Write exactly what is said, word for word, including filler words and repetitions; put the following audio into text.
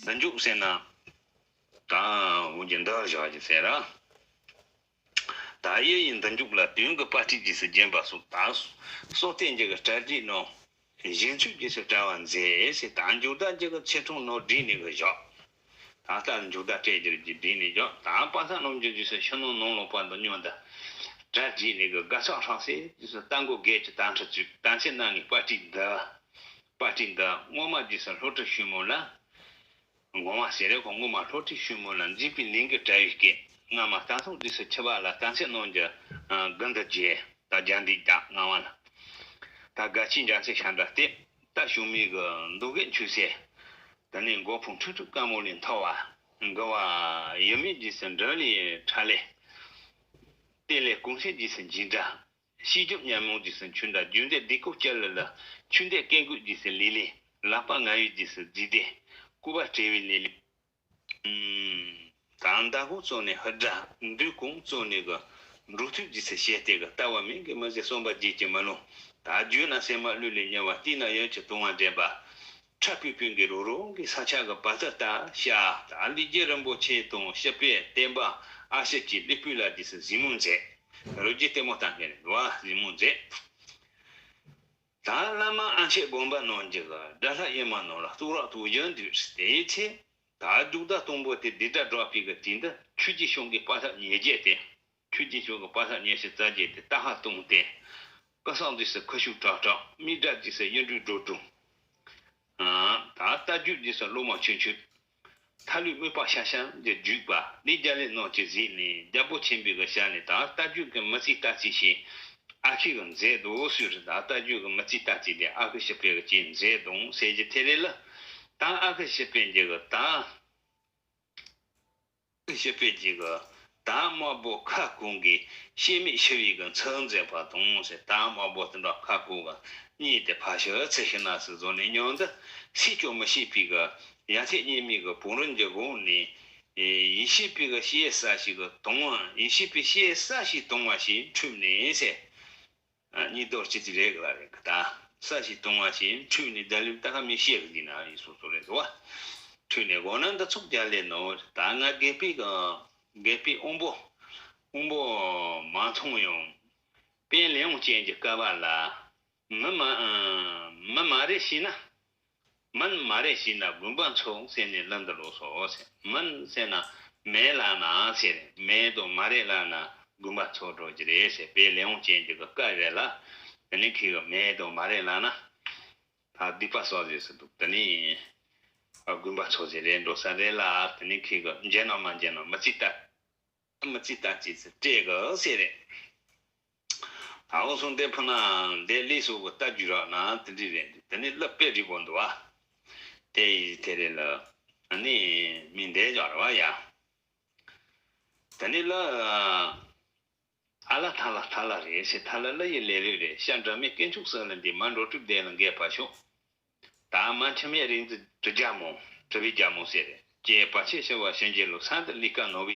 འདི་འཇུག་ཟེར་ན། ད་འོ་ཀྱི་འདི་བཞག་ཀྱི་ཟེར་ར། ད་ཡི་ཡི་འདི་འཇུག་ལ་དོན་གྱི་དཔལ་སྤྲུལ་རྗེས་སུ་བརྒྱན་པ་སོགས་ད་སོགས་ཏེ་འཇུག་གི་གྲ་སྒྲིག་ནོ། གཞན་ཚུལ་རྗེས་སུ་བཀྲལ་བ་མཛད་ཟེར། ད་འཇུག་ད་འཇུག་གི་ཚེ་ཐུང་ནོ་བསྒྲིགས་ནས་གི་བཞག་ད་ལྟ་འཇུག་ད་སྤྲད་རྒྱུར་གྱི་བསྒྲིགས་ནས་བཞག་ད་པ་ས་རྣམ་འགྱུར་རྗེས་སུ་ཕྱི་ནང་ནང་ལོག་པ་དང་མཉམ་དུ་གྲ་སྒྲིག་ནས་གི་དགའ་ཚོར་ཧྲག་སེ་རྗེས་སུ་རྟ་མགོ་རྒྱལ་གྱི་དར་ཁྲི་བཙུགས། དར་ཚེ་རྣམ་ལྔའི་དཔལ་སྤྲུལ་འདི། དཔལ་སྤྲུལ་འདི་སྔོན་མ་རྗེས་སུ་ལྷོ་ཁྲི་ཤུ་མོ་ལ། ངོ་མ་ཟེར་རེ་ཁོ་སྔོན་མ་ལྷོ་ཁྲི་ཤུ་མོ་ལ་མཛེས་པའི་ལས་འགུལ་བྲལ་བའི་སྐད། སྔ་མ་རྟ་ཐོག་རྗེས་སུ་ཆུ་བ་ལ་རྟ་ཚེ་རྣམ་འགྱུར་དགུན་དུ་རྒྱས། ད་རྒྱ་འདི་རྒྱ་ལྔ་བ་ལ། ད་དགའ་ཆེན་འཇའ་ཚོན་ཤར་འདྲ་སྟེ། རྟ་ཞུང་མའི་གི་མདོ་སྐད་འཁྱུག་སེ། དེ་ནས་མགོ་འཕང་ཁྲུག་ཁྲུག་དཀར་མོ་ལས་མཐོ་བ། འགུ་བ་ཡུ་མེད་རྗེས་སུ་འབྲུག་ལས་ཁྲ་ལེ། གཏེར་ལས་གུང་གསེང་རྗེས་སུ་འཇིགས་སྒྲ། ཤེས་རྒྱུད་ཉོན་མོངས་རྗེས་སུ་འཆུན་སྒྲ། རྒྱུད་སྡེ་སྡེ་ཁུག་སྐྱ་ལི་ལི། ཆོས་འདས་སྐད་འགུག་རྗེས་སུ་ལི་ལི། ལག་པ་ང་ཡུལ་རྗེས་སུ་རྫི་སྡེ། སྐུད་པ་བྲལ་བའི་ལི་ལི། ད་མདའ་ཁོག་བཙོ་ནས་ཧུར་སྒྲ། མདུད་གོང་བཙོ་ནས་གི། འབྲུག་ཐོད་རྗེས་སུ་ཞལ་ཏེ་གི། ལྟ་བ་མིན་གྱི་མི་ཟེར་གསུམ་པ་རྗེས་ཀྱི་མི་ལོ། ད་བརྗོད་ན་སེམས་མ་ལུས་ལས་ཉེ་བ། བལྟས་ན་ཡིད་ཀྱི་དུང་བ་འདྲེན་པ། ཁྲ་པུས་པུས་གི་རོ་རོ་གི་ས་ཆ་གི་བ་ཙ་ཏ་ཤ། ད་ལི་རྒྱལ་རིན་པོ་ཆེ་དང་སྤྱི་དཔོན་བསྟན་པ་ཨ་ཞེ་གི་ལི་པུ་ལ་རྗེས་སུ་གཟིགས་མོ་མཛད། རོ་རྗེ་ལྟད་མོ་ལྟ་མཁན་རེད་བ། གཟིགས་མོ་མཛད། ད་བླ་མ་ཨ་མཆོག་དགོན་པ་ནང་གི་དགྲ་ལྷ་ཨེ་མ་ནང་ལ་གཏོར་རག་ཏུ་བཞོན་དུས་དེའི་ཚེ། ད་རྒྱུག་ད་སྟོང་པོ་དེ་སྡིག་སྒྲ་སྒྲོག་པའི་གི་དུས་འདི། ཆོས་ཀྱི་གཞུང་གི་དཔལ་ཐབ་ཉེར་བརྒྱད་དེ། ཆོས་ཀྱི་གཞུང་གི་དཔལ་ཐབ་ཉེར་བཞི་རྩ་བརྒྱད་དེ་ད་ཧ་སྟོང་སྟེ། ཀ་སང་དུས་སུ་ཁུ་ཤུ་ཀྲག་ཀྲག་མི་དགྲ་དུས་སུ་གཡུ་འབྲུག་སྒྲོག་སྒྲོག་ད་རྟ་རྒྱུག་རྗེས་སུ་གློ་མ་ཆུན་ཆུན། ཐ་ལུས་དམིགས་པ་ཤ་ཤ་འདི་བརྒྱུད་པ། འདི་རྒྱ་ལས་རྣམས་ཀྱི་གཟིགས་ནས་རྒྱལ་པོ་ཆེན་པོའི་གི་ཞལ་ནས། ད་རྟ་རྒྱུག་གི་མི་ཚེ་ལྟ་ཚེ་ཞིག་ཨ་ཁུ་གི་མཛད་དོ་ཟེར། ད་རྟ་རྒྱུག་གི་མི་ཚེ་ལྟ་ཚེ་དེ་ཨ་ཁུ་ཞི་བར་གི་ཅིག་མཛད་དོ་ཟེར་གྱི་དེ་རེད་ལ། ད་ཨ་ཁུ་ཞི་བར་གྱི་གི་ད། ཞི་བར་གྱི་གི་ད་དམར་པོ་ཁ་སྐོང་གི་སྐྱེ་མེད་ཞི་བའི་གི་ཚུལ་མཛད་པ་དང་ཟེར། ད་དམར་པོ་དེ་འདྲ་ཁ་སྐོང་གི་གཉིད་དེ་ཕ་ཤི་ཚེ་ཤི་ན་སི་བཟོ་ནས་མྱོང་འདི་སྲིད་སྐྱོང་མི་ཤེས་པའི་གི་ཡ་ཚེ་གཉིས་མེད་གི་བུ་རུ་འཇུག་འོང་ནས། ཡེ་ཤེས་པའི་གི་ཤེས་ས་ཞིག་གི་དང་། ཡེ་ཤེས་པའི་ཤེས་ས་ཞིག་དང་བ་ཞིག་འཁྲུལ་ནས་ཟེར། གཉིས་ལྡོག་སྤྱི་དེ་རེད་གི་ལ་རེད་གི་ད། ས་ཞིག་དང་བ་ཞིག་འཁྲུལ་ནས་རྒྱ་ལུས་ལྟ་ཁ་མི་ཤེས་གི་འདི་ན་ཡིན་སོ་སོ་རེད་དོ། འཁྲུལ་ནས་གོ་ན་འདི་ཚོགས་རྒྱ་ལས་ནོ། ད་ང་རྒས་པའི་གི་རྒས་པའི་དབང་པོ། དབང་པོ་མ་མཐོང་ཡང་། པའི་ལས་དབང་ཅན་གྱི་སྐལ་བ་ལ། མི་མ་མི་མ་རེད་ཤེས་ན། མིན་མ་རེད་ཤེས་ན་དགོན་པ་འཚོགས་ཟེར་ནས་ལམ་དུ་ལོག་སོ་ཟེར། མིན་ཟེར་ན་མེད་ལབ་ན་ཟེར། མེད་དང་མ་རེད་ལབ་ན་དགོན་པ་འཚོགས་འགྲོ་གི་རེད་ཟེར། པའི་ལས་དབང་ཅན་གྱི་སྐལ་རེད་ལ། དེ་ནས་ཁྱེད་ཀྱི་མེད་དང་མ་རེད་ལབ་ན། ད་སྡིག་པ་གསོག་ཟེར་ཟེར་འདུག་དེ་ནས་དགོན་པ་འཚོགས་ཟེར་རེད་འགྲོ་ས་རེད་ལ། དེ་ནས་ཁྱེད་ཀྱི་འཇལ་ན་མ་འཇལ་ན་མི་ཚེ་ལྟ། མི་ཚེ་ལྟ་ཅི་ཚེ་སྤྲད་གི་ཟེར་རེད། ཨའོ་སོང་དེ་ཕུ་ན་དེ་ལས་སོ་གི་ལྟ་རྒྱུ་རག་ན་དེ་འདྲ་རེད་འདུག་དེ་ནས་ལ་དཔེ་རིག་པོ་འདུག་བ། དེ་ཡི་དེ་རེད་ལ། ཨ་ནི་མི་འདས་ཀྱང་རེད་བ་ཡ། དེ་ནས་ལ། ཨ་ལ་ཐ་ལ་ཐ་ལ་རེད་ཟེར། ཐ་ལ་ལ་ཡི་ལས་རེད་རེད། ཤ་འདྲ་མི་སྐད་འཕྱུག་ས་ལ་འདི་མ་འགྲོ་གྲུབ་བདེ་ལ་འགས་པ་ཤོག་ད་མ་འཆི་མེད་རིག་འཛིན་གྲུབ་རྒྱལ་མོ། གྲུབ་པའི་རྒྱལ་མོ་ཟེར་རེད། ཀྱེ་བར་ཆད་ཞི་བ་བྱིན་གྱིས་རློབས། ས་འདི་ལི་ཀ་ནོར་བུ།